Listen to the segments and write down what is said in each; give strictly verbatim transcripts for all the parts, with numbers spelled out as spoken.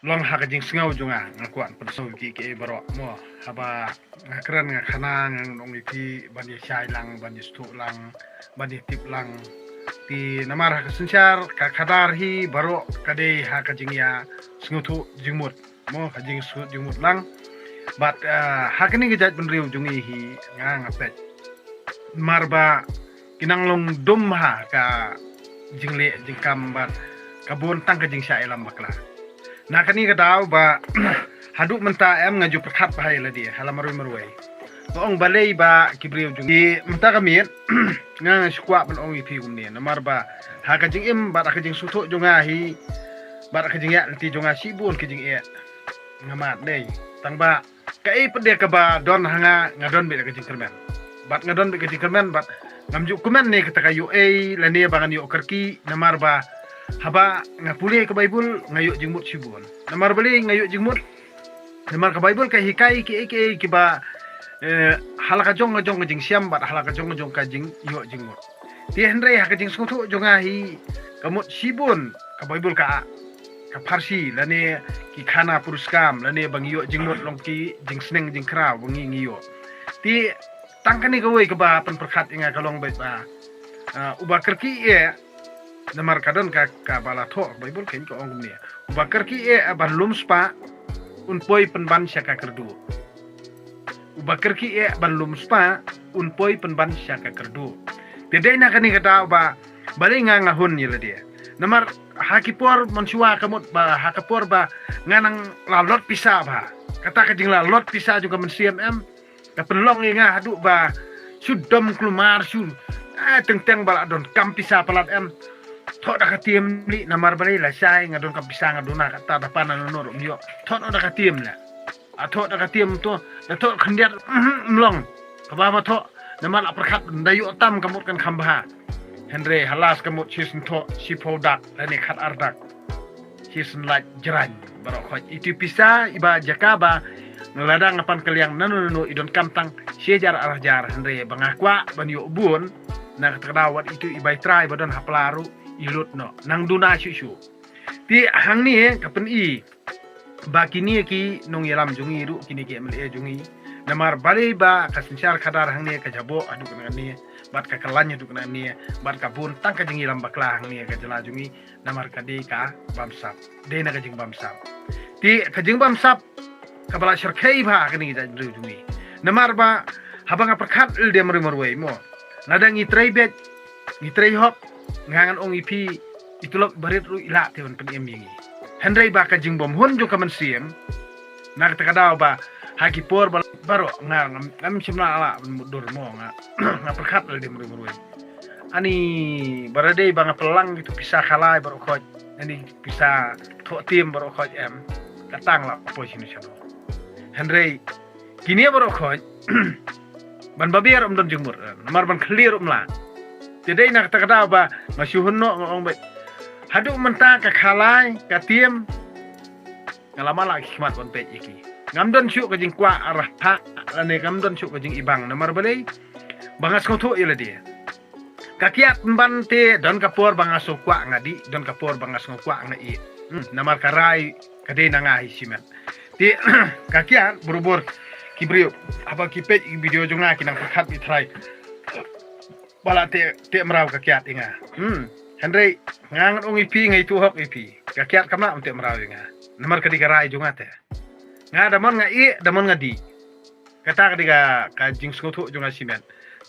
Long ha ka jingsngew jong nga, nga kwah pynsngew ki ki baroh mo. Haba nga kren nga khana nga ong ïa phi ban ïa shai lang, ban ïa sngewthuh lang, ban ïa tip lang. Te namar ha ka synshar ka khadar hi baroh ka dei ha ka jingïa sngewthuh jingmut mo, ka jingsngewthuh jingmut lang. Bad ah, ha kane ka jaitbynriew jong ngi hi nga nga peit. Namar ba ki nang long dum ha ka jingleh jingkam bad ka bun tang ka jingshah ïalam bakla. Na kane ka daw ba haduh mynta em nga ju pyrkhat bha ïa lade ha la marwei marwei. Nga ong balei ba ki briew jong ngi mynta ka miet nga nga shu kwah ban ong ïa phi kumne namar ba ha ka jingim bad ha ka jingsngewthuh jong nga hi bad ha ka jingïaid lynti jong nga shibun ka jingeh. Nga mad dei tang ba kaei pat de kaba don ha nga, nga don beit da ka jingkyrmen. Bad nga don beit ka jingkyrmen bad ngam ju kmen ne kata ka ïoh ei lane ba ngan ïoh kyrkieh namar ba haba nga pule ka Baibl nga ïoh jingmut shibun. Namar balei nga ïoh jingmut? Namar ka Baibl ka hikai kiei kiei kiba eh, ha la ka jong ka jong ka jingsiam bad ha la ka jong ka jong ka jingïoh jingmut. Te hynrei ha ka jingsngewthuh jong nga hi ka mut shibun ka Baibl ka ka pharshi lane ki khana puriskam lane ba ngi ïoh jingmut long ki jingsneng jingkhraw ba ngi ngi ïoh. Te tang kane kawei kaba pynpyrkhat ïa nga ka long beit ba ah, uba kyrkieh eh namar ka don ka kaba la thoh Baibl kein ka ong kumne. Uba kyrkieh eh ban lum spah un poi pynban sha ka kyrduh. Uba kyrkieh eh ban lum spah un poi pynban sha ka kyrduh. Te dei na kane ka daw ba balei nga nga hun ïa lade. Namar ha ki por mynshuwa ka mut ba ha ka por ba nga nang la lot pisa bha. Kata ka jingla lot pisa jong ka mynsiem em ka pynlong ïa nga haduh ba shu dom kulmar shu ah, teng teng ba la donkam pisa palat em. Thoh da ka tim li namar balei lashai nga donkam pisa nga duna kata da pan na nor um ïoh. Thoh da ka tim la. A thoh da ka tim to da thoh khyndiat mm long. Kaba ba thoh namar la pyrkhat da ïoh tam ka mut kan kham bha. Hynrei halas ka mut shisien thoh shiphew dak lane khat ar dak. Shisien lait jrang baroh khoit itu pisa iba jaka ba lada nga pan kylliang nano nano i donkam tang shi hajar ar hajar hynrei ba nga kwah ban ïoh bun. Na kata ka daw wat itu iba i trai ba don ha pla ruh i lut noh nang duna shuh shuh. Te hangne ka pyni ba kine ki nongïalam jong ngi ruh kine ki M L A jong ngi. Namar balei ba ka synshar khadar hangne ka jaboh haduh kane bad ka khlaiñ haduh kane bad ka bun tang ka jingïalam bakla hangne ka jylla jong ngi. Namar ka dei ka bamsap dei na ka jingbamsap. Te ka jingbamsap kaba la shyrkhei bha kane ka jaitbynriew jong ngi. Namar ba haba nga pyrkhat lade marwei marwei mo lada ngi trei beit ngi trei hok nga ngan ong ïa phi i tulop barit ruh i lah te ban pynim ïa ngi. Hynrei ba ka jingbymhun jong ka mynsiem na kata ka daw ba ha ki por ba baroh nga ngam ngam shym la lah ban mutdur mo nga nga pyrkhat lade marwei marwei. Ani ba la dei ba nga pynlang kitu pisa khalai baroh khoit ani pisa thoh tim baroh khoit em ka tang la poi shano shano. Hynrei kine baroh khoit ban babiar um don jingmut namar ban khlieh um lah. Te dei na kata ka daw ba nga shu hun noh nga ong beit haduh mynta ka khalai ka tim nga la mala ki khmat ban peit ïa ki. Ngam don shuh ka jingkwah arah ha lane ngam don shuh ka jingibang namar balei ba nga sngewthuh ïa lade. Ka kiad pynban te don ka por ba nga sngewkwah nga dih don ka por ba nga sngewkwah nga ïeh. Hmm, namar ka rai ka dei na nga hi shimet. Te ka kiad barabor ki briew haba ki peit video jong nga ki nang pyrkhat bi trai. Ba la te te mraw ka kiad ïa nga. Hmm. Hynrei nga ngan ong ïa phi nga ïathuh hok ïa phi. Ka kiad kam lah te mraw ïa nga. Namar ka dei ka rai jong nga te. Nga da mon nga ïeh da mon nga dih. Kata ka dei ka ka jingsngewthuh jong nga shimet.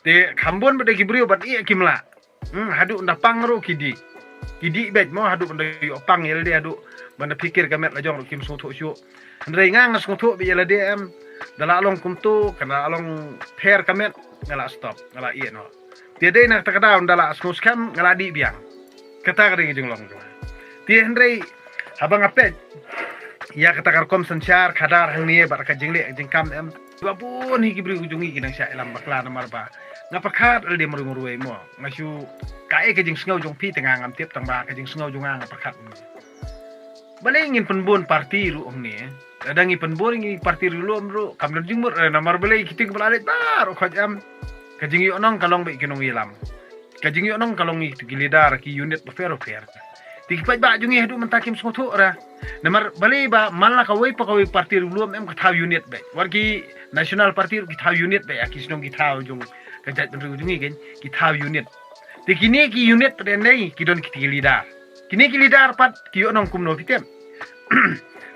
Te kham bun ba dei ki briew ban ïeh kim lah. Hmm, haduh nda pang ruh ki dih. Ki dih beit mo haduh ban da ïoh pang ïa lade haduh ban da phikir ka met la jong ruh kim sngewthuh shuh. Hynrei nga nga sngewthuh beit ïa lade em. Da la long kumto ka da la long pher ka met nga la stop nga la ïeh noh. Te dei na kata ka daw da la sngewskhem nga la dih biang. Kata ka dei ka jinglong jong nga. Te hynrei haba nga peit ïa kata ka rukom synshar khadar hangne bad ka jingleh ka jingkam em. Ba bun hi ki briew jong ngi ki nang shah ïalam bakla namar ba nga pyrkhat lade marwei marwei mo. Nga shu kaei ka jingsngew jong phi te nga ngam tip tang ba ka jingsngew jong nga nga pyrkhat. Balei ngin pynbun parti ruh hangne. Lada ngi pynbun ngi parti ruh lum ruh kam don jingmut eh, namar balei ki ting ba la leit baroh khoit em. Ka jingïohnong ka long beit ki nongïalam. Ka jingïohnong ka long ïa ki leader ki unit bapher bapher. Te ki paidbah jong ngi haduh mynta kim sngewthuh ra. Namar balei ba man la kawei pa kawei party ri lum em ka thaw unit beit. Wat ki national party ki thaw unit beit, ha ki shnong ki thaw jong ka jaitbynriew jong ngi kein, ki thaw unit. Te kine ki unit pat dei ki don kiti ki leader. Kine ki leader pat ki ïoh nong kumno ki tip.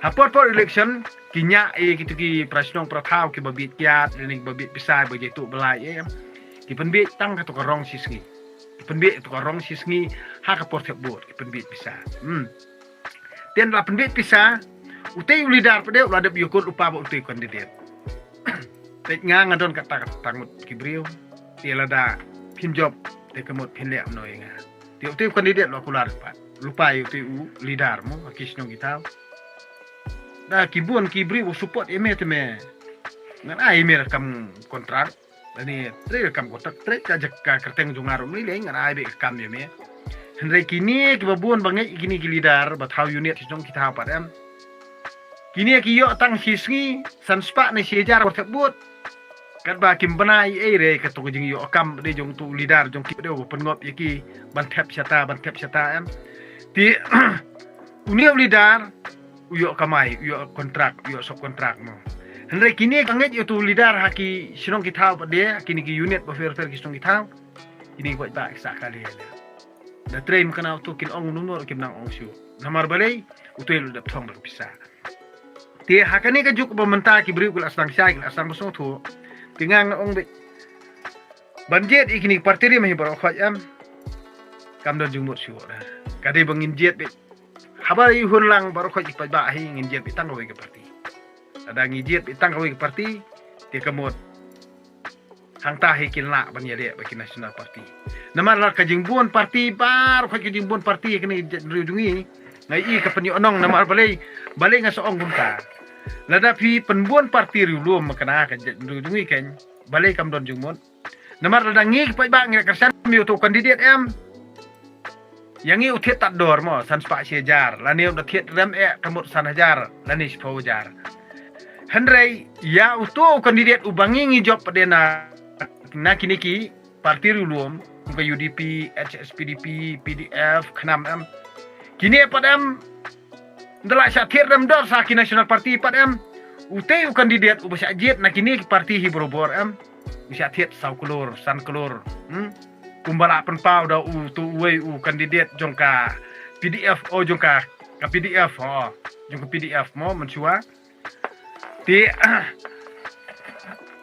Ha por por election ki ñiah ïa kito ki para shnong para thaw kiba bieit kiad, lane kiba bieit pisa, ba jaituh ba lai em. Ki pynbieit tang kato ka rong shisngi. Ki pynbieit kato ka rong shisngi ha ka por thep vote, ki pynbieit pisa. Hmm. Te ynda la pynbieit pisa, utei u leader pat de u la dep ïakut lypa bad utei u candidate. Te nga nga don kata kata ngut ki briew. Te lada phin jop, te ka mut phin leh kumno ïa nga. Te utei u candidate la kular pat. Lypa ïa utei u leader mo, ha ki shnong ki thaw. Da ki bun ki briew u support ïa me te me. Ngan ai ïa me da kam kontrak. Lane trei da kam kontrak, trei ka jaka kyrteng jong nga ruh, me lei ngan ai beit ka kam ïa me. Hynrei kine kiba bun ba ngeit ïa kine ki leader ba thaw unit shnong ki thaw pat em. Kine ki ïoh tang shisngi san spah ne shi hajar por thep vote. Katba kim bna ei ei re kato ka jingïoh kam de jong uto u leader jong ki, de u pynngop ïa ki ban thep shata, ban thep shata em. Te une u leader u ïoh kamai, u ïoh kontrak, u ïoh sub kontrak mo. Hynrei kine ka ngeit ïa uto u leader ha ki shnong ki thaw pat de, kine ki unit ba pher pher ki shnong ki thaw. Kine ki paidbah ki sah kali ïa lade. Da trei mynta uto kin ong kumno ruh kim nang ong shuh. Namar balei, uto u la dep thong da ka pisa. Te ha kane ka juk ba mynta ki briew ki la sdang shai, ki la sdang ba sngewthuh. Te nga nga ong beit, ban jied ïa kine ki party rim hi baroh khoit em. Kam don jingmut shuh da. Ka dei ba ngin jied beit. Haba ïa hun lang baroh khoit ki paidbah hi ngin jied beit tang kawei ka party. Lada ngi jied beit tang kawei ka party, te ka mut hangta hi kin lah ban ïaleh bad ki national party. Namar la ka jingbun party, baroh khoit ka jingbun party ha kane ka jaitbynriew jong ngi. Nga i ka pynïoh nong namar balei, balei nga sa ong kumta. Lada phi pynbun party ri lum ma kane ka jaitbynriew jong ngi kein, balei kam don jingmut. Namar lada ngi ki paidbah ngi la kyrshan ïa uto u candidate em. Ïa ngi u thied tad dor mo, san spah shi hajar, lane u da thied rem eh ka mut san hajar, lane shiphew hajar. Hynrei ïa uto u candidate uba ngi ngi jop pat de na, na kine ki party ri lum, kum ka U D P, H S P D P, P D F, KHNAM em. Kine pat em, ynda la shah thied rem dor sa ki national party pat em. Utei u candidate uba shah jied na kine ki party hi barobor em. U shah thied saw klur, san klur. Hmm? Kumba la pynpaw da uto uwei u candidate jong ka P D F, o jong ka, ka P D F, o, jong ka P D F mo, mynshuwa. Te,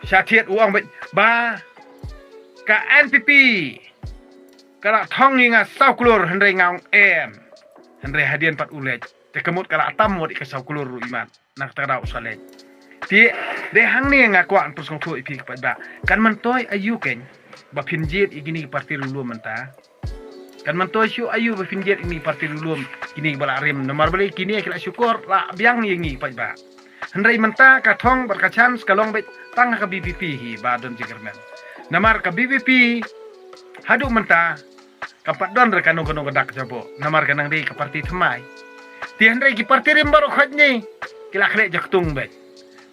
shah thied u ong beit ba ka N P P ka la thong ïa nga saw klur, hynrei nga ong em. Hynrei hadien pat u leit. Te ka mut ka la tam mut ïa ka saw klur ruh imat. Na kata ka daw u sa leit. Te dei hangne nga kwah ban pynsngewthuh ïa phi ki paidbah. Kan myntoi aïu kein ba phin jied ïa kine ki party ri lum mynta. Kan myntoi shuh aïu ba phin jied ïa kine ki party ri lum, kine kiba la rim. Namar balei kine ki la shukor la biang ïa ngi ki paidbah. Hynrei mynta ka thong bad ka chance ka long beit tang ha ka V P P hi ba don jingkyrmen. Namar ka V P P haduh mynta kam pat don re kano kano ka dak jaboh, namar ka nang dei ka party thymmai. Te hynrei ki party rim baroh khoit ngi ki la khleh jaktung beit.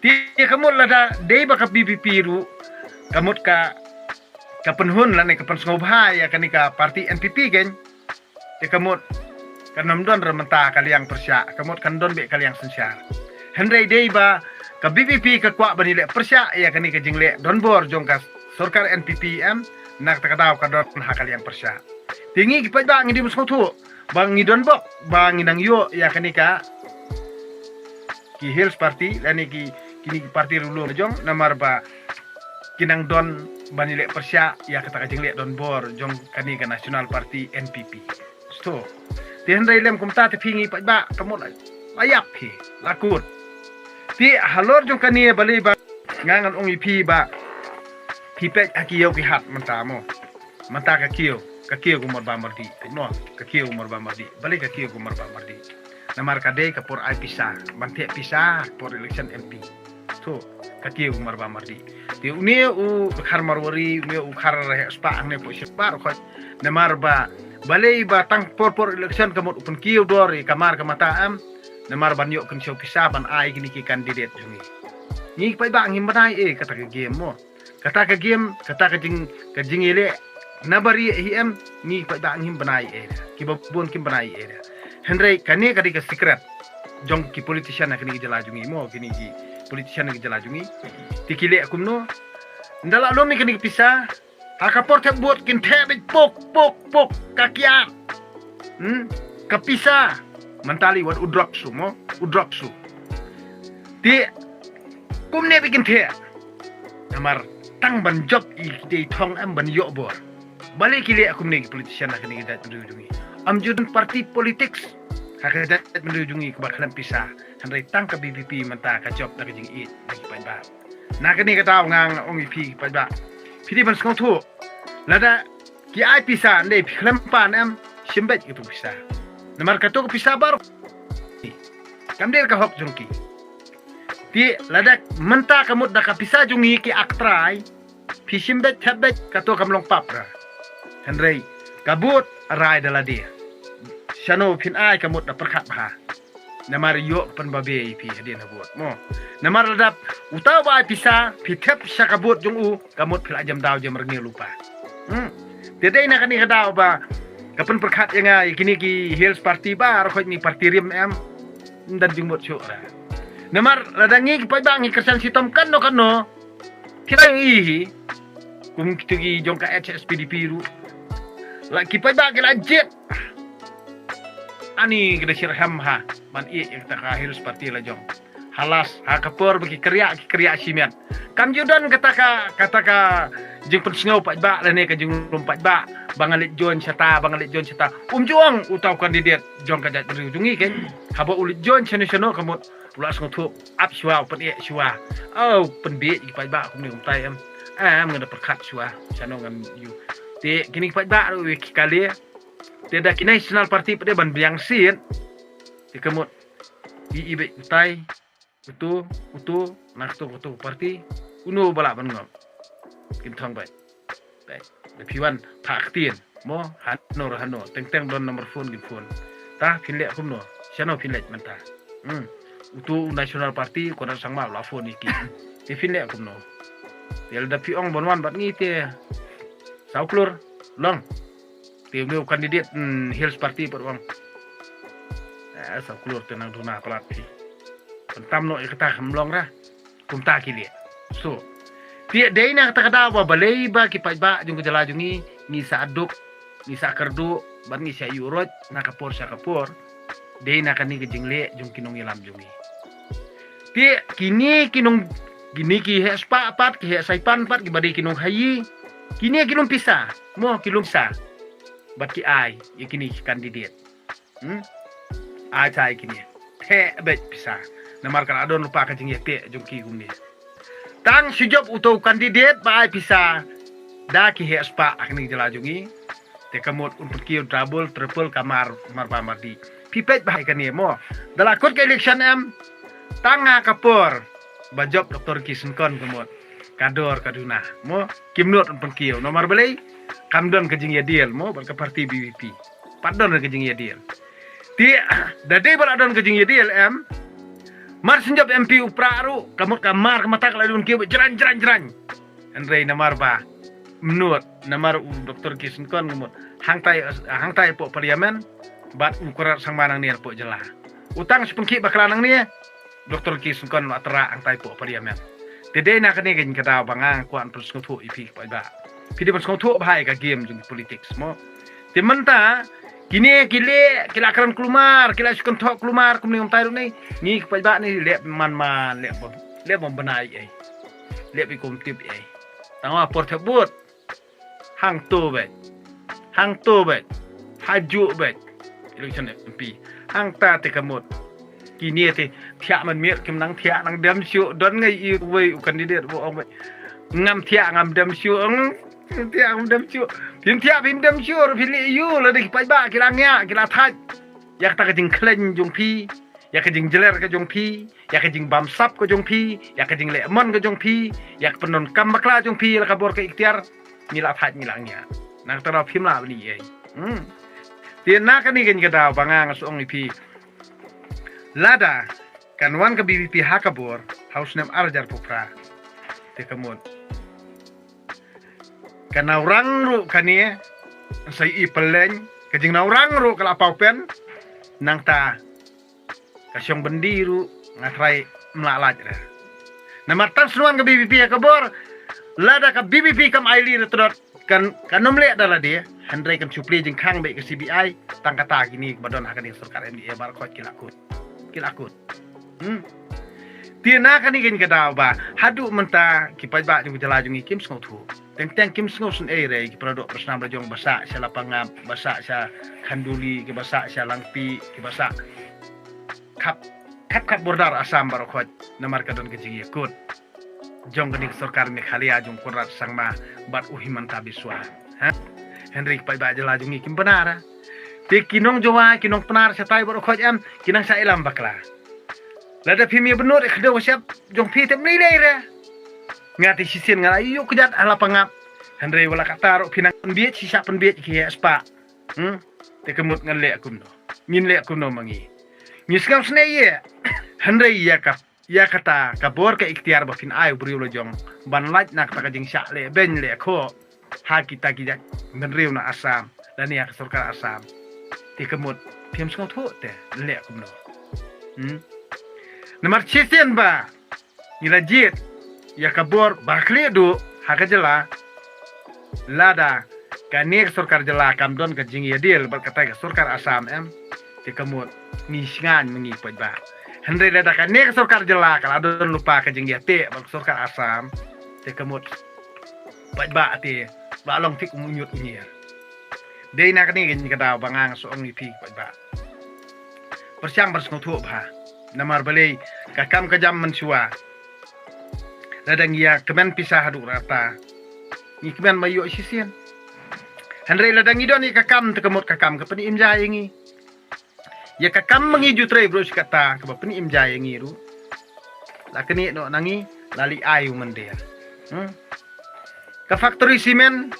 Te ka mut lada dei ba ka V P P ruh ka mut ka, ka pynhun lane ka pynsngewbha ïa kane ka party N P P kein. Te ka mut kan ym don re mynta ka liang pyrshah, ka mut kan don beit ka liang synshar. Hynrei dei ba ka V P P ka kwah ban ïaleh pyrshah ïa kane ka jingleh donbor jong ka sorkar N P P em, na kata ka daw ka don ha ka liang pyrshah. Te ngi ki paidbah ngi dei ban sngewthuh ba ngi don bok ba ngi nang ïoh ïa kane ka, ki Hills Party lane ki, kine ki party ri lum jong, namar ba ki nang don ban ïaleh pyrshah ïa kata ka jingleh donbor jong kane ka National Party N P P. Sngewthuh. Te hynrei lem kumta te phi ngi paidbah ka mut la ïap phi, la kut. Te halor jong kane balei ba nga ngan ong ïa phi ba phi peit ha ki ïew ki hat mynta mo. Mynta ka kiew, ka kiew ka Marbah Mardih. Peit mo, ka kiew ka Marbah Mardih. Balei ka kiew ka Marbah Mardih? Namar ka dei ka por ai pisa, ban theh pisa por election M P. To, ka kiew ka Marbah Mardih. Te une u Dkhar Marwari, une u Dkhar Heh Spah hangne poi shipar khot. Namar ba balei ba tang por por election ka mut u pynkiew dor ïa ka mar ka mata em. Namar ban ïoh kynshew pisa ban ai kine ki candidate jong ngi. Ngi paidbah ngim bnai eh kata ka game mo. Kata ka game, kata ka jing, ka jingïaleh na bari hi em, ngi paidbah ngim bnai eh. Kiba bun kim bnai eh. Hynrei kane ka dei ka secret jong ki politician ha kane ka jylla jong ngi mo, kine ki politician ha ka jylla jong ngi. Te ki leh kumno? Ynda la lum ïa kane ka pisa, ha ka por thep vote kin thep beit pok pok pok ka kiad. Hmm? Ka pisa. Mynta lei wat u drok shuh mo, u drok shuh. Te kumne beit kin thep. Namar tang ban jop ïa ki dei thong em ban ïoh bor. Balei ki leh kumne ki politician ha kane ka jaitbynriew jong ngi? Ym ju don party politics ha ka jaitbynriew jong ngi kaba khlem pisa. Hynrei tang ka VPP mynta ka jop da ka jingïeit na ki paidbah. Na kane ka daw nga ong ïa phi ki paidbah, phi dei ban sngewthuh. Lada ki ai pisa, ynda phi khlem pan em, shim beit kato ka pisa. Namar kato ka pisa baroh kam dei ka hok jong ki. Te lada mynta ka mut da ka pisa jong ngi ki ak trai, phi shim beit, thep beit, kato kam long pap ra. Hynrei ka vote a rai da lade. Shano phin ai ka mut da pyrkhat bha. Namar ïoh pynbabe ïa phi hadien ha vote mo. Namar lada uta uba ai pisa, phi thep sha ka vote jong u, ka mut phi la jem daw jem rngiew lypa. Hmm. Te dei na kane ka daw ba ka pynpyrkhat ïa nga ïa kine ki Hills Party baroh, kine party rim em. Ym don jingmut shuh ra. Namar lada ngi ki paidbah ngi kyrshan shitom kano kano, phi la ïohi hi. Kum kito ki jong ka HSPDP ruh, la ki paidbah ki la jied. Ani ka da shitrhem ha ban ïeh ïa kata ka Hills Party la jong. Ha last, ha ka por ba ki kyrïah, ki kyrïah shimet. Kam ju don kata ka, kata ka jingpynsngew paidbah lane ka jinglum paidbah ba nga leit join shata, ba nga leit join shata. Um ju ong uta u candidate jong ka jaitbynriew jong ngi kein, haba u leit join shano shano ka mut u la sngewthuh ap shuwa, u pynïeh shuwa. Oh, pynbieit ki paidbah kumne kumtai em. Em, nga da pyrkhat shuwa shano ngan ïoh. Te kine ki paidbah ruh ki kale. Te da ki National Party pat de ban biang sien. Te ka mut i, i beit utai, uto, uto, na kato, kato party, uno ba lah ban ngop. Kin thong beit. Beit. Da phi wan phah ktien mo, hano re hano, teng teng don number phone kin phone. Ta phin leh kumno, shano phin leit mynta. Hmm. Uto u National Party, Conrad Sangma u la phone ïa ki. Te phin leh kumno. Te lada phi ong ban wan bad ngi te saw klur, long. Te une u candidate, hmm, Hills Party pat u ong, eh, saw klur te nang duna palat phi. Pyntam noh ïa kata kam long ra. Kumta ki leh. So, te dei na kata ka daw ba balei ba ki paidbah jong ka jylla jong ngi, ngi sa duk, ngi sa kyrduh, bad ngi sa ïuh roit na ka por sha ka por. Dei na kane ka jingleh jong ki nongïalam jong ngi. Te kine ki nong, kine ki heh spah pat, ki heh saipan pat, kiba dei ki nonghaei, kine ki lum pisa mo, ki lum pisa. Bad ki ai ïa kine ki candidate. Hmm? Ai tai kine. Theh beit pisa. Namar ka la don lypa ka jingïateh jong ki kumne. Tang shu jop uto u candidate ba ai pisa da ki heh spah ha kane ka jylla jong ngi. Te ka mut un pynkiew double, triple ka mar, marba mardi. Phi peit bha ïa kane mo. Da la kut ka election em, tang ha ka por ba jop Doctor Ricky Syngkon ka mut, ka dor ka duna mo, kim nud un pynkiew. Namar balei? Kam don ka jingïadeal mo bad ka party VPP. Pat don ka jingïadeal. Te da dei ba la don ka jingïadeal em, mar shu jop MP u Prah ruh, ka mut ka mar ka mata ka la don kiew jrang jrang jrang. Hynrei namar ba ym nud, namar u Doctor Ricky Syngkon ka mut hangtai, hangtai hapoh parliament, bad u Conrad Sangma nangne hapoh jylla. U tang shu pynkhih bakla nangne, Doctor Ricky Syngkon la tyrwa hangtai hapoh parliament. Te dei na kane ka jingkyndaw ba nga kwah ban pynsngewthuh ïa phi paidbah. Phi dei ban sngewthuh bha ïa ka game jong politics mo. Te mynta kine ki leh, ki la kren kulmar, ki la shu kynthoh kulmar kumne kumtai ruh ne. Ngi ki paidbah ne leh man man, leh bym, leh bym bna ei ei. Leh bym kum tip ei. Tang ha por thep vote. Hangto beit. Hangto beit. Hajuh beit. Election MP. Hangta te ka mut. Kine te thiah man miet kim nang thiah nang dem shuh, don ngai iwei u candidate ba ong beit, ngam thiah ngam dem shuh. Ong thiah ngam dem shuh. Phin thiah phin dem shuh ruh phin leh aïu lada ki paidbah ki la ngiah ki la thait ïa kata ka jingkhlaiñ jong phi, ïa ka jingjler ka jong phi, ïa ka jingbamsap ka jong phi, ïa ka jingleh mon ka jong phi, ïa ka pyndonkam bakla jong phi la ka bor ka iktiar, ngi la thait ngi la ngiah. Na kata daw phim lah ban ïohi. Hmm. Te na kane ka jingkyndaw ba nga nga shu ong ïa phi, lada kan wan ka VPP ha ka bor ha u snem ar hajar arphew phra, te ka mut ka nawrang ruh kane sa i pyllein, ka jingnaw rang ruh ka la paw pen. Nangta ka shong byndi ruh nga trai mla lait re. Namar tang snuan ka B B P ha ka bor, lada ka B B P kam ai li re tdot kan kan ym leh da lade, hynrei kan shu plie jingkhang bad ka C B I, tang kata kine ba don ha kane sorkar M D A baroh khoit ki la kut. Ki la kut. Hmm. Te na kane kane ka daw ba haduh mynta ki paidbah jong ka jylla jong ngi kim sngewthuh. Teng teng kim sngewsynei re ki para doh para snam la jong ba sah sha Lapangap, ba sah sha Khanduli, ki ba sah sha Langpih, ki ba sah khap khap khap border Assam baroh khoit namar ka don ka jingïakut jong kane ka sorkar Meghalaya jong Conrad Sangma bad u Himanta Biswa. Ha? Hynrei ki paidbah jylla jong ngi kim bna re. Te ki nong Jowai, ki nong Pnar shatai baroh khoit em, ki nang shah ïalam bakla. Lada phim ïa bynnud ïa ka dei ka shep jong phi te mlei lei re. Nga te shisien nga la ïoh kjat ha Lapangap. Hynrei wat la katta ruh phi nang pynbiej, shisha pynbiej ki ïa spah. Hmm? Te ka mut ngan leh kumno? Ngin leh kumno ma ngi? Ngi sngewsynei ïa. Hynrei ïa ka, ïa kata ka bor ka iktiar ba phin ai u briew la jong ban lait na kata ka jingshah leh beiñ leh khoh ha kita ki jaitbynriew na Assam lane ha ka sorkar Assam. Te ka mut phim sngewthuh te leh kumno? Hmm? Namar shisien ba ngi la jied ïa ka bor ba khlieh duh ha ka jylla, lada kane ka sorkar jylla kam don ka jingïadil bad kata ka sorkar Assam em, te ka mut ngi sngewsynei ma ngi paidbah. Hynrei lada kane ka sorkar jylla ka la don lypa ka jingïateh bad ka sorkar Assam, te ka mut paidbah te ba long thik u ñiut u ñier. Dei na kane ka daw ba nga nga shu ong ïa phi paidbah, pyrshang ban sngewthuh bha. Namar balei ka kam ka jam mynshuwa, lada ngi ïa kmen pisa haduh katta, ngi kmen ba ïoh shisien. Hynrei lada ngi don ïa ka kam te ka mut ka kam ka pynim ja ïa ngi. Ïa ka kam ma ngi ju trei briew shi katta kaba pynim ja ïa ngi ruh. La kane noh na ngi, la leit ai u mynder. Hmm? Ka factory cement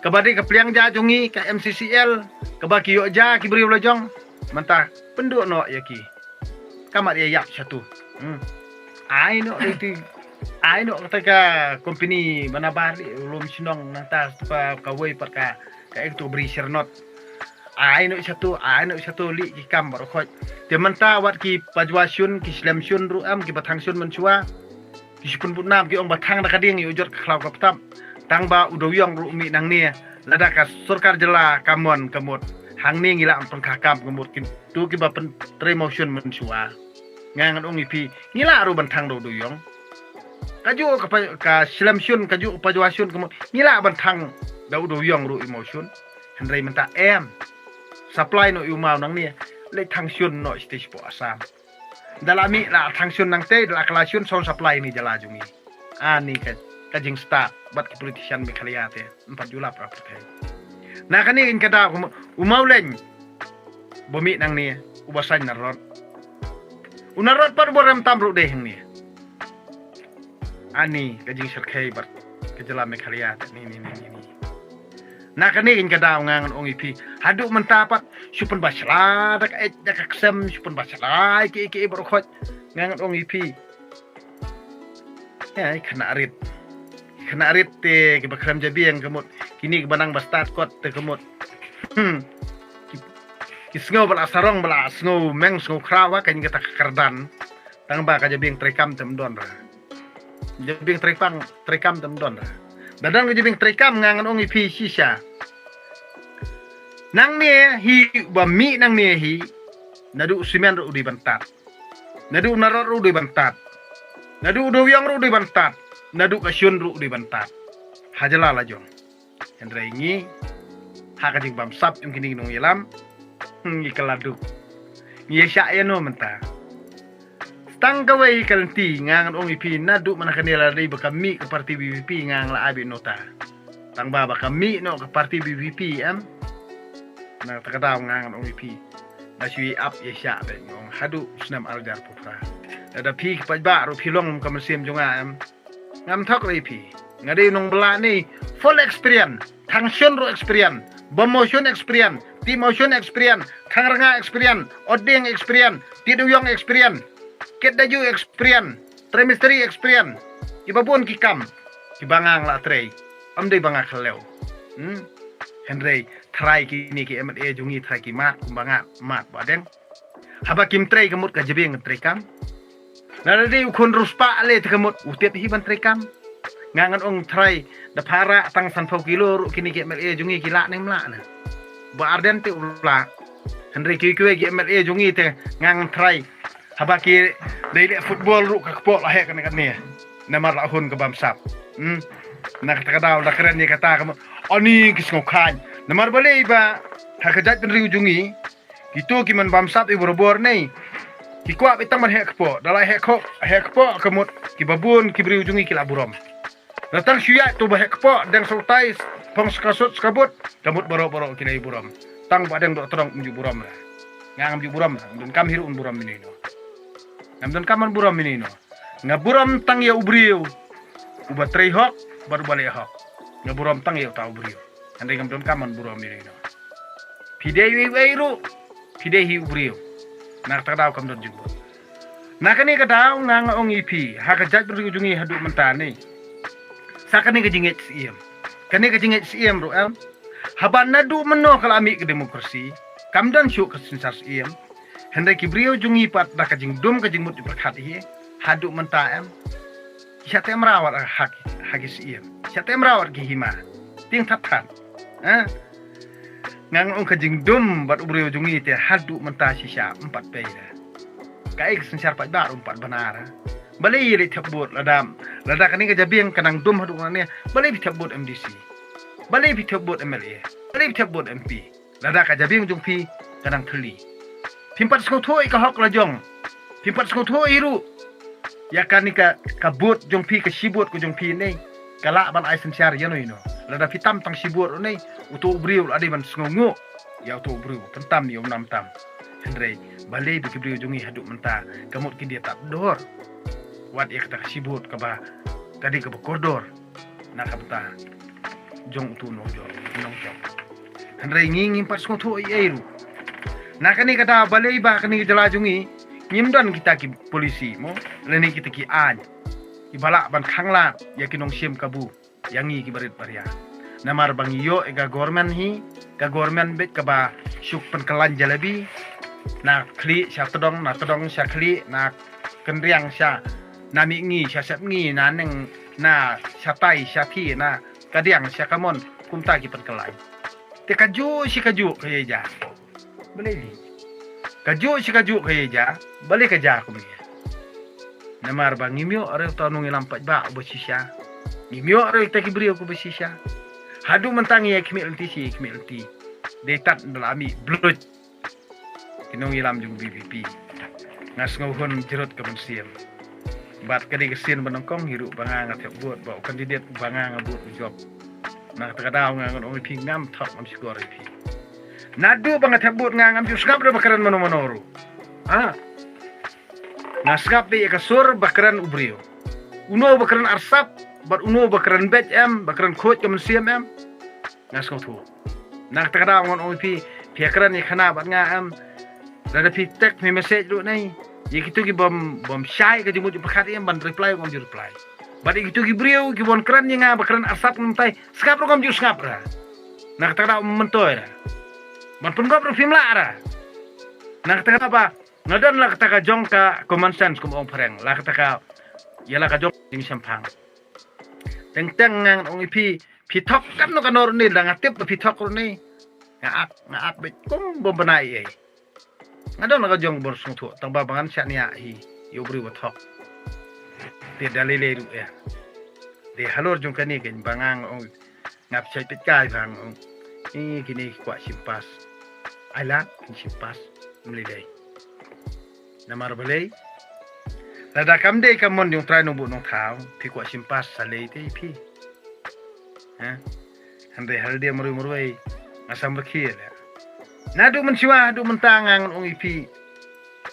kaba dei ka pliang ja jong ngi, ka M C C L kaba ki ïoh ja ki briew la jong, mynta pynduh noh ïa ki. Ka mat ïa ïap shatu. Hmm. Ai noh ïa ti, ai noh kata ka company ba nabar ïa u lum shnong nangta ka, kawei pat ka, ka ek tu bri shernot. Ai noh shatu, ai noh shatu, leh ki kam baroh khoit. Te mynta wat ki pajwa shun, ki slem shun ruh em, ki ba thang shun mynshuwa. Ki shu pynbud nam ki ong ba thang da ka dieng ïa u jot ka khlaw ka btap. Tang ba u dewïong ruh mih nangne. Lada ka sorkar jylla ka mon ka mut, hangne ngi lah ban pynkha kam ka mut, ki tu ki ba pyntrei mawshun mynshuwa. Nga ngan ong ïa phi, ngi lah ruh ban thang da u dewïong. Kajuh ka pa, ka slem shun, kajuh ka pajwa shun ka mut, ngi lah ban thang da u dewïong ruh ïa mawshun. Hynrei mynta em. Supply noh ïa u maw nangne, leit thang shun noh shatei shapoh Assam. Da la mih la thang shun nangtei, da la kylla shun, shong supply ne jylla jong ngi. Ani ka, ka jingstad bad ki politician Meghalaya te, ym pat ju lap ra pyrthei. Na kane ka daw ka mut, u Mawleng ba mih nangne, u ba saiñ Narot. U Narot pat u ba rem tam ruh dei hangne. Ani ka jingshyrkhei bad ka jylla Meghalaya te, ni, ni, ni, ni, ni. Na kane ka daw nga ngan ong ïa phi, haduh mynta pat shu pynbashla da ka eit da ka ksem, shu pynbashla ïa ki, ïa ki baroh khoit. Nga ngan ong ïa phi, ïa, ïa khynnah rit. Khynnah rit te ki ba khlem jabieng ka mut, kine ki ba nang ba stad kot te ka mut. Hmm. Ki, ki sngew ba la sarong, ba la sngew meng sngew khraw ha kane kata ka kyrdan. Tang ba ka jabieng treikam te ym don ra. Jabieng treikam, treikam te ym don ra. Da don ka jabieng treikam nga ngan ong ïa phi shisha. Nangne hi, ba mih nangne hi, naduh u simen ruh u dei ban tad. Naduh u Narot ruh u dei ban tad. Naduh u dewïong ruh u dei ban tad. Naduh ka shun ruh u dei ban tad. Ha jylla la jong. Hynrei ngi, ha ka jingbamsap jong kine ki nongïalam, ngi kylla duk. Ngi ïa shah ïa no mynta? Tang kawei ka lynti nga ngan ong ïa phi, naduh mynta kane la dei ba ka mih ka party V P P nga ngan la ai beit nota. Tang ba ba ka mih noh ka party V P P em. Na kata ka daw nga ngan ong ïa phi, la shu ïa ap ïa shah beit, nga ong, haduh u snem ar hajar arphew phra. Lada phi ki paidbah ruh phi long kum ka mynsiem jong nga em, ngam thok re phi. Nga dei u nongbylla ne, full experience. Thang shun ruh experience. Bam mawshun experience. Tih mawshun experience. Thang rnga experience. Ot dieng experience. Tih dewïong experience. Kit da ju experience. Trei mistri experience. Ki ba bun ki kam ki ba nga la trei. Ym dei ba nga khlem. Hmm? Hynrei trai kine ki M L A jong ngi trai ki mad kumba nga mad ba deng. Haba kim trei ka mut ka jabieng kan trei kam. Lada dei u khun riewspah lei te ka mut u tip hi ban trei kam. Nga ngan ong trai da phara tang sanphew kilo ruh kine ki M L A jong ngi ki lah ne em lah na. Bah Ardent te u lah. Hynrei kiwei kiwei ki M L A jong ngi te nga ngan trai. Haba ki dei leh football ruh ka kpoh la heh kane kane. Namar la hun ka bamsap. Hmm. Na kata ka daw la kren ïa kata ka mut. Ani ki sngewkhan. Namar balei ba ha ka jaitbynriew jong ngi. Kito ki man bamsap i barabor ne. Ki kwah beit tang ban heh kpoh, da la heh kpoh, heh kpoh ka mut ki babun ki briew jong ngi ki la burom. Da tang shu ïaid to ba heh kpoh, dang sa utai, phong sa ka sut sa ka but, ka mut baroh baroh ki la burom. Tang ba dang doh trong ym ju burom ra. Nga ngam ju burom ra, ngam donkam hi ruh ban burom ïano ïano. Ngam donkam ban burom ïano ïano. Nga burom tang ïa u briew uba trei hok bad uba leh hok. Nga burom tang ïa uta u briew. Hynrei ngam donkam ban burom ïano ïano. Phi dei uei uei ruh, phi dei hi u briew. Na kata ka daw kam don jingmut. Na kane ka daw nga nga ong ïa phi, ha ka jaitbynriew jong ngi haduh mynta ne. Sa kane ka jingngeit siem. Kane ka jingngeit siem ruh em. Haba naduh mynno ka la mih ka demokrasi, kam don shuh ka synshar siem. Hynrei ki briew jong ngi pat da ka jingdum ka jingmut jingpyrkhat hi. Haduh mynta em. Sha te em rawat ha ki, ha ki siem. Sha te em rawat ki hima. Tieng that that. Ha? Nga ong ka jingdum bad u briew jong ngi te haduh mynta shisha em pat pei da. Kaei ka synshar pat ba em pat bana ra. Balei ïa leit thep vote lada. Lada kane ka jabieng ka nang dum haduh nane. Balei phi thep vote M D C. Balei phi thep vote M L A. Balei phi thep vote M P. Lada ka jabieng jong phi ka nang thylli. Phim pat sngewthuh ïa ka hok la jong. Phim pat sngewthuh ïa ruh. Ïa kane ka, ka vote jong phi ka shi vote ka jong phi ne. Ka lah ban ai synshar ïano ïano. Lada phi tam tang shi vote ne. Uto u briew la dei ban sngewnguh. Ïa uto u briew. Pyntam ïa u nam tam. Hynrei. Balei ba ki briew jong ngi haduh mynta. Ka mut ki dei tad dor. Wat ïa kata ka shi vote kaba. Ka dei kaba kordor. Na ka bynta jong uto u nongjop, nongjop. Hynrei ngi ngim pat sngewthuh ei ei ruh. Na kane ka daw balei ba kane ka jylla jong ngi ngim don kita ki polisi mo, lane kita ki aiñ kiba lah ban khanglad ïa ki nongshim kabu ïa ngi ki barit baria. Namar ba ngi ïoh ïa ka government hi, ka government beit kaba shu pynkyllain jalebi. Na khlieh sha tdong, na tdong sha khlieh, na kynriang sha, na mihngi sha sepngi, na neng, na shatai shathie, na kadiang sha kamon, kumta ki pynkyllain. Te kajuh shi kajuh ka ïa ja. Balei li? Kajuh shi kajuh ka ïa ja. Balei ka ja kumne? Namar ba ngim ïoh ruh uta u nongïalam paidbah uba shisha. Ngim ïoh ruh uta ki briew kiba shisha. Haduh mynta ngi ïa khmih lynti shi khmih lynti. Dei tad da la mih bluit. Ki nongïalam jong VPP. Nga sngew hun jrut ka mynsiem. Bad ka dei ka sien ba nyngkong hi ruh ba nga nga thep vote ba u candidate ba nga nga vote u jop. Na kata ka daw nga ngan ong ïa phi ngam thok ngam shukor ïa phi. Naduh ba nga thep vote nga ngam ju sngap ruh ba kren mano mano ruh. Ah. Nga sngap dei ïa ka sur ba kren u briew. Uno ba kren arsap bad uno ba kren beit em, ba kren khuid ka mynsiem em. Nga sngewthuh. Na kata ka daw ngan ong ïa phi, phi ïa kren ïa khana bad nga em. Lada phi text phi message ruh nai. Ïa kito ki bym, bym shai ka jingmut jingpyrkhat em ban reply ngam ju reply. Bad ïa kito ki briew ki bym kren ïa nga ba kren arsap ngam tai. Sngap ruh ngam ju sngap ra. Na kata ka daw myntoi ra. Ban pyngop ruh phim lah ra. Na kata ka daw ba nga don la kata ka jong ka common sense kum ong phareng. La kata ka ïa la ka jong jingshemphang. Teng teng ngan ong ïa phi Phi thok katno katno ruh ne, da nga tip ba phi thok ruh ne. Nga ak, nga ak beit kum bym bna ei ei. Nga don la ka jong bor sngewthuh, tang ba ba ngan shaniah hi, ïa u briew ba thok. Te da lei lei ruh ïa. Te halor jong kane kein ba nga ong, nga pynshai peit kai ba nga ong. Ï kine ki kwah shim pass. Ai lad, kin shim pass. Ym lei lei. Namar balei? Lada kam dei ka mon jong u Trai Nongbuh Nongthaw, phi kwah shim pass sa lei te ïa phi. Ha? Hynrei ha lade marwei marwei nga sam rkhie leh. Naduh mynshuwa haduh mynta nga ngan ong ïa phi.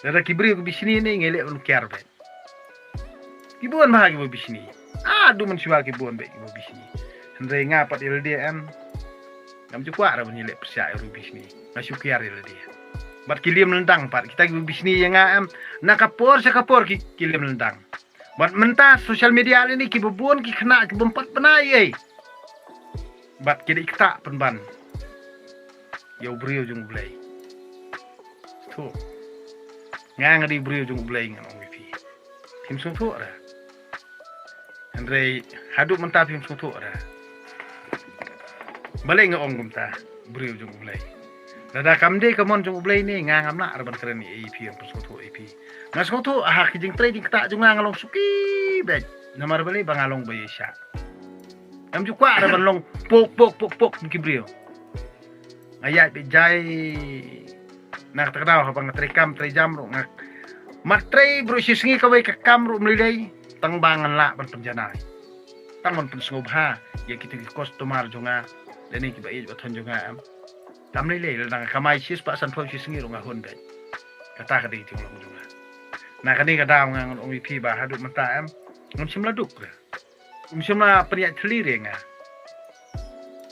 Lada ki briew ki bishni ne ngi leh ban kiar beit. Ki bun bha kiba bishni. Haduh mynshuwa ki bun beit kiba bishni. Hynrei nga pat ïa lade em. Ngam ju kwah ra ban ïaleh pyrshah ïa u bishni. Nga shu kiar ïa lade. Bad ki liam lyndang pat kita kiba bishni ïa nga em. Na ka por sha ka por ki, ki liam lyndang. Bad mynta social media lane kiba bun ki khynnah ki bym pat bna ei ei. Bad ki dei ktah pynban ïa u briew jong U Blei. Thuh. Nga nga dei briew jong U Blei ngan ong ïa phi. Phim sngewthuh ra. Hynrei haduh mynta phim sngewthuh ra. Balei nga ong kumta, briew jong U Blei. Lada kam dei ka mon jong U Blei ne nga ngam lah ra ban kren ïa phi, ban pynsngewthuh ïa phi. Nga sngewthuh ha ki jingtrei jingktah jong nga nga long suki beit. Namar balei ba nga long ba ïaishah. Ngam ju kwah ra ban long pok pok pok pok ki briew. Nga ïaid beit jai. Na kata ka daw haba nga trei kam trei jam ruh nga, ma trei bru shi sngi kawei ka kam ruh mlei lei. Tang ba ngan lah ban pynjanai, tang ban pynsngewbha ïa kito ki customer jong nga, lane kiba ïeit ba thon jong nga em. Kam lei lei, lada nga kamai shispah sanphew shi sngi ruh nga hun beit. Kata ka dei ka jinglong jong nga. Na kane ka daw nga ngan ong ïa phi ba haduh mynta em, ngam shym la duk re. Ngam shym la pynïaid thylli re nga.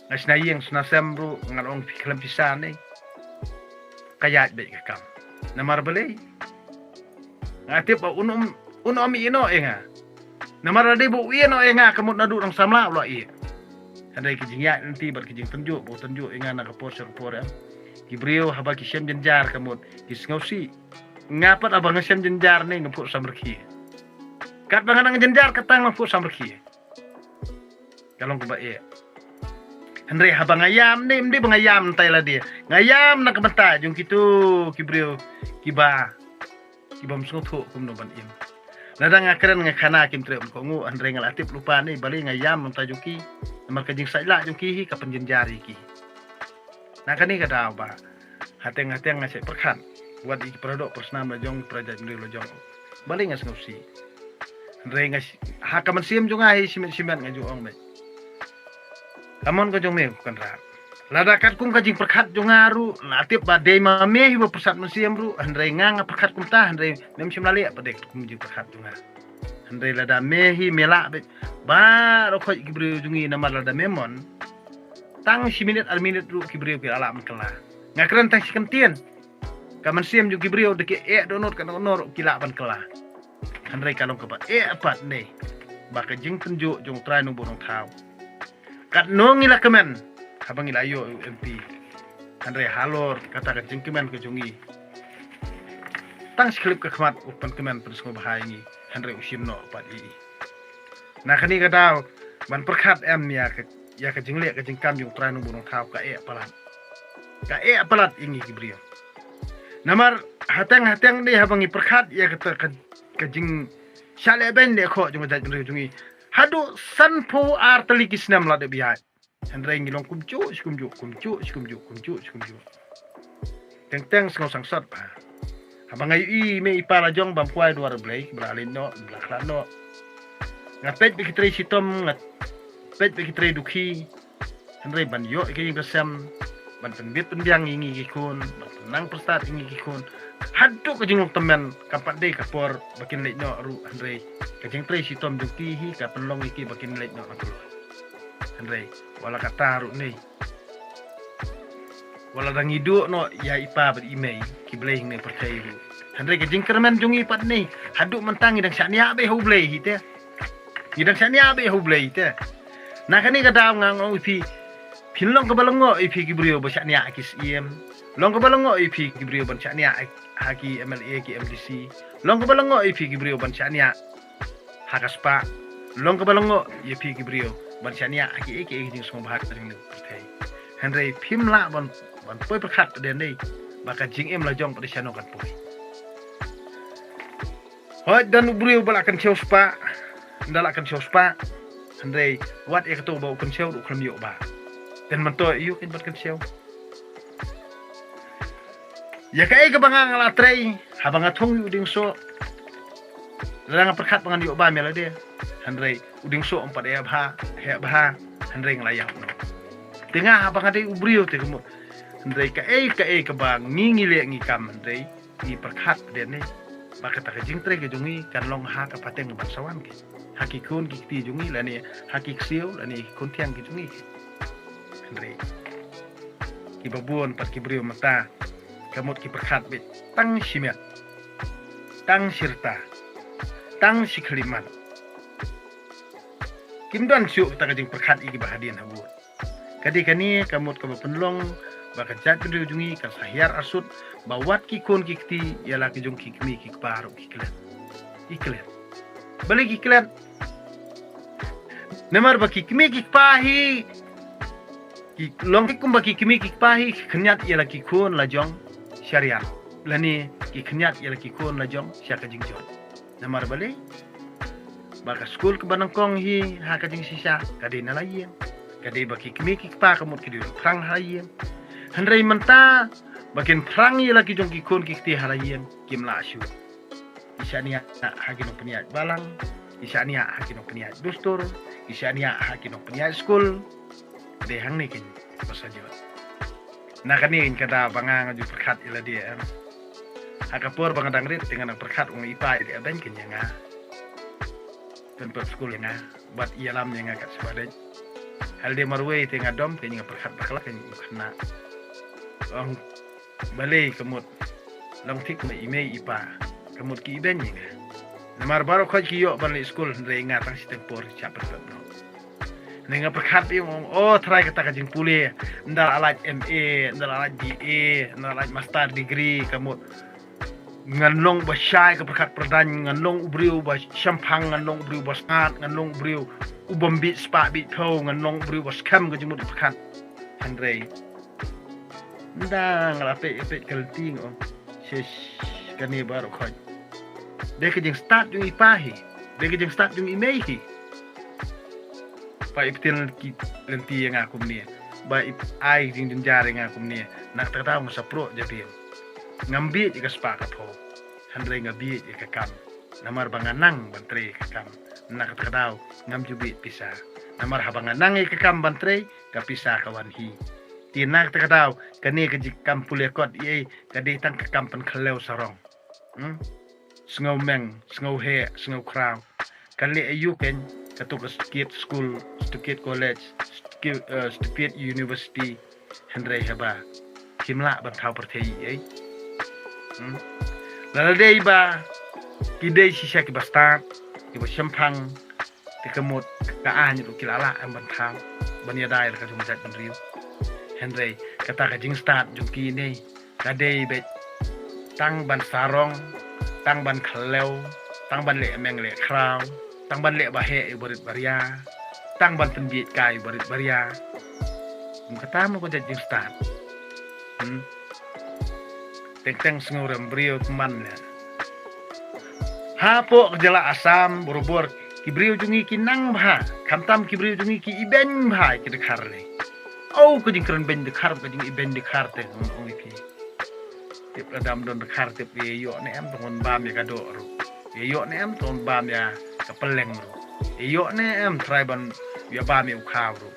Nga shna ïing shna sem ruh ngan ong phi khlem pisa ne. Ka ïaid beit ka kam. Namar balei? Nga tip ba un ym, un ym ïehnoh ïa nga. Namar lada ba u ïehnoh ïa nga ka mut naduh dang samla u la ïeh. Hynrei ki jingïaid lynti bad ki jingtynjuh ba u tynjuh ïa nga na ka por sha ka por em. Ki briew haba ki shem jynjar ka mut ki sngewsih. Nga pat haba nga shem jynjar ne nga phuh samrkhie. Katba nga nang jynjar ka tang nga phuh samrkhie. Ka long kaba eh. Hynrei haba nga ïam ne, ym dei ba nga ïam tai lade. Nga ïam na ka bynta jong kito ki briew kiba, kibym sngewthuh kumno ban im. Lada nga kren nga khana kim treh um kohnguh, hynrei nga la tip lypa ne balei nga ïam na ka bynta jong ki. Namar ka jingsaid lah jong ki hi ka pynjynjar ïa ki. Na kane ka daw ba hateng hateng nga shait pyrkhat. Wat ïa ki paradoh parasnam la jong, para jaitbynriew la jong. Balei nga sngewsih? Hynrei nga shi-, ha ka mynsiem jong nga hi shimet shimet nga ju ong beit. Ka mon ka jong me ko Kynrad. Lada katkum ka jingpyrkhat jong nga ruh, la tip ba dei ma me hi ba pyrsad mynsiem ruh, hynrei nga nga pyrkhat kumta, hynrei mem shym la leh pat dei katkum jingpyrkhat jong nga. Hynrei lada me hi me lah beit. Baroh khoit ki briew jong ngi namar lada me mon. Tang shi minit ar minit ruh ki briew ki la lah ban kylla. Nga kren tang shi kyntien. Ka mynsiem jong ki briew da ki eh dohnud ka dohnud ruh ki lah ban kylla. Hynrei ka long kaba eh pat ne. Ba ka jingtynjuh jong U Trai Nongbuh Nongthaw. Katno ngi la kmen haba ngi la ïoh u M P. Hynrei halor kata ka jingkmen ka jong ngi. Tang shi khyllipmat ka khmat u pynkmen pynsngewbha ïa ngi. Hynrei u shim noh pat ïa i. Na kane ka daw ban pyrkhat em ïa ka, ïa ka jingleh ka jingkam jong U Trai Nongbuh Nongthaw ka eh palat. Ka eh palat ïa ngi ki briew. Namar hateng hateng dei haba ngi pyrkhat ïa kata ka, ka jingshah lehbeiñ lehkhoh jong ka jaitbynriew jong ngi. Haduh sanphew ar tylli ki snem la dep ïaid. Hynrei ngi long kumjuh shi kumjuh, kumjuh shi kumjuh, kumjuh shi kumjuh. Teng teng sngew sangsot bha. Haba nga ïohi i mei i pa la jong bam kwai duar U Blei, ba la leit noh, ba la khlad noh. Nga peit bad ki trei shitom, nga peit bad ki trei dukhi. Hynrei ban ïoh ïa ka ïing ka sem, ban pynbit pynbiang ïa ngi ki khun, ban pynnang pyrstad ïa ngi ki khun. Haduh ka jinglong tymmen, kam pat dei ka por ba kin leit noh ruh, hynrei ka jingtrei shitom jong ki hi ka pynlong ïa ki ba kin leit noh na kloi. Hynrei wat la katta ruh ne, wat la dang ïa duh noh ïa i pa bad i mei ki blei hangne pyrthei ruh. Hynrei ka jingkyrmen jong ngi pat ne, haduh mynta ngi dang shaniah beit ha U Blei hi te. Ngi dang shaniah beit ha U Blei hi te. Na kane ka daw nga ong ïa phi, phin long kaba lyngngoh ïa phi ki briew ba shaniah ha ki siem. Long kaba lyngngoh ïa phi ki briew ban shaniah ha ki M L A ki M D C. Long kaba lyngngoh ïa phi ki briew ban shaniah ha ka spah. Long kaba lyngngoh ïa phi ki briew ban shaniah ha kiei kiei ki jingsngewbha ka jong ngi pyrthei. Hynrei phim lah ban, ban poi pyrkhat pat de ne ba ka jingim la jong pat de shano kan poi. Hooid don u briew ba la kynshew spah, da la kynshew spah. Hynrei wat ïa kato ba u kynshew ruh khlem ïoh ba. Ten mynta ïoh kin ban kynshew. Ïa kaei kaba nga nga la trei, haba nga thung ïa u dieng soh. Lada nga pyrkhat ba ngan ïoh ba me lade. Hynrei u dieng soh um pat heh bha, heh bha, hynrei nga la ïap noh. Te nga haba nga dei u briew te ka mut. Hynrei kaei kaei kaba ngi ngi leh ngi kam hynrei ngi pyrkhat pat de ne ba kata ka jingtrei ka jong ngi kan long ha ka pateng ban sa wan ki. Ha ki khun ki kti jong ngi lane ha ki ksiew lane ki khun thiang ki jong ngi. Hynrei kiba bun pat ki briew mynta ka mut ki pyrkhat beit tang shimet, tang shirta, tang shi khyllipmat. Kim don shuh kata ka jingpyrkhat ïa kiba hadien habud. Ka dei kane ka mut kaba pynlong ba ka jaitbynriew jong ngi kan sa hiar arsut, ba wat ki khun ki kti ïa la ki jong ki kmie ki kpa ruh ki klet. Ki klet. Balei ki klet? Namar ba ki kmie ki kpa hi, ki long kumba ki kmie ki kpa hi ki khynñiat ïa la ki khun la jong sha riat, lane ki khynñiat ïa la ki khun la jong sha ka jingjot. Namar balei? Ba ka skul kaba nyngkong hi ha ka jingshisha ka dei na la ïing. Ka dei ba ki kmie ki kpa ka mut ki dei pyrshang ha la ïing. Hynrei mynta ba kin pyrshang ïa la ki jong ki khun ki kti ha la ïing, kim lah shuh. Ki shaniah ha ki nongpynïaid balang, ki shaniah ha ki nongpynïaid dustur, ki shaniah ha ki nongpynïaid skul. Dei hangne keiñ ba sa jot. Na kane keiñ ka daw ba nga nga ju pyrkhat ïa lade, em. Ha ka por ba nga dang rit te nga dang pyrkhat, ong i pa, ïa beiñ keiñ ïa nga, pynpep skul ïa nga bad ïalam ïa nga kat shaba dei. Halade marwei te nga dom keiñ, nga pyrkhat bakla keiñ, u khynnah. Ong balei ka mut, long thik ma i mei i pa, ka mut ki ibeiñ ïa nga. Namar baroh khoit ki ïoh ban leit skul, hynrei nga tang shiteng por shah pynpep noh. Hynrei nga pyrkhat biang, ong, o Trai, kata ka jingpule, ynda la lait M A, ynda la lait B A, ynda la lait master degree, ka mut ngan long ba shai ka pyrkhat pyrdaiñ, ngan long u briew ba shemphang, ngan long u briew ba sngap, ngan long u briew u bym bieit spah bieit phew, ngan long u briew ba skhem, ka jingmut pyrkhat. Hynrei ynda nga la peit, peit ka lynti, nga ong, shish, kane baroh khoit dei ka jingstad jong i pa hi, dei ka jingstad jong i mei hi. Ba i pyntieng ki lynti ïa nga kumne, ba i ai jingjynjar ïa nga kumne, na kata ka daw nga sa pruh jabieng. Ngam bieit ïa ka spah ka phew, hynrei nga bieit ïa ka kam. Namar ba nga nang ban trei ïa ka kam, na kata ka daw ngam ju bieit pisa. Namar haba nga nang ïa ka kam ban trei, ka pisa ka wan hi. Te na kata ka daw kane ka jingkam pule kot ei, ka dei tang ka kam pynkhyllew sarong. Hmm? Sngewmeng, sngewheh, sngewkhraw. Kan leh aïu keiñ, kato ka stupid school, stupid college, stupid, eh, stupid university, hynrei haba kim lah ban thaw pyrthei ei. Hmm? Lada dei ba ki dei shisha kiba stad, kiba shemphang, te ka mut ka aiñ ruh ki la lah em ban thaw, ban ïada ïa la ka jong ka jaitbynriew. Hynrei kata ka jingstad jong kine ka dei beit tang ban sarong, tang ban khyllew, tang ban leh meng leh khraw, tang ban leh ba heh ïa u barit baria, tang ban pynbieit kai ïa u barit baria. Kum kata mo ka jait jingstad. Hmm. Teng teng sngewrem briew tymmen leh. Hapoh ka jylla Assam barabor ki briew jong ngi ki nang bha, khamtam ki briew jong ngi ki ibeiñ bha ïa ki dkhar lei. O, ka jingkren beiñ dkhar, ka jingibeiñ dkhar te, ong, ong ïa phi. Tip lada ym don dkhar tip ïa ïoh ne em tang ban bam ïa ka doh ruh. Ïa ïoh ne em tang ban bam ïa ka pylleng ruh. Ïa ïoh ne em trai ban ïa bam ïa u khaw ruh.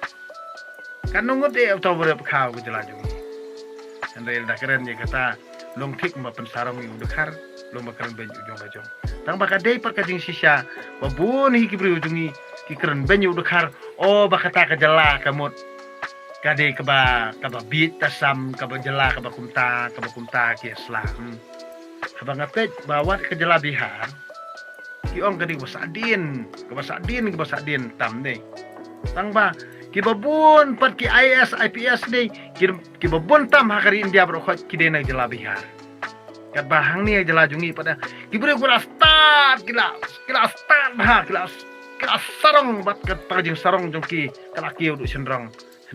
Kan nongut eh uta u barep khaw ka jylla jong ngi. Hynrei lada kren ïa kata, long thik ba pynsarong ïa u dkhar, long ba kren beiñ u jong ka jong. Tang ba ka dei pat ka jingshisha ba bun hi ki briew jong ngi ki kren beiñ ïa u dkhar, o ba kata ka jylla ka mut ka dei kaba, kaba bieit ta sam, kaba jylla kaba kumta, kaba kumta ki sla. Hmm. Haba nga peit ba wat ka jylla Bihar, ki ong ka dei kaba sahdien, kaba sahdien, kaba sahdien tam dei. Tang ba kiba bun pat ki I A S, I P S dei, ki, kiba bun tam ha ka ri India baroh khoit ki dei na jylla Bihar. Katba hangne jylla jong ngi pat, ki briew ki la stad, ki la, ki la stad bha, ki la, ki la sarong bad kata ka jingsarong jong ki ka la kiew duh shynrong.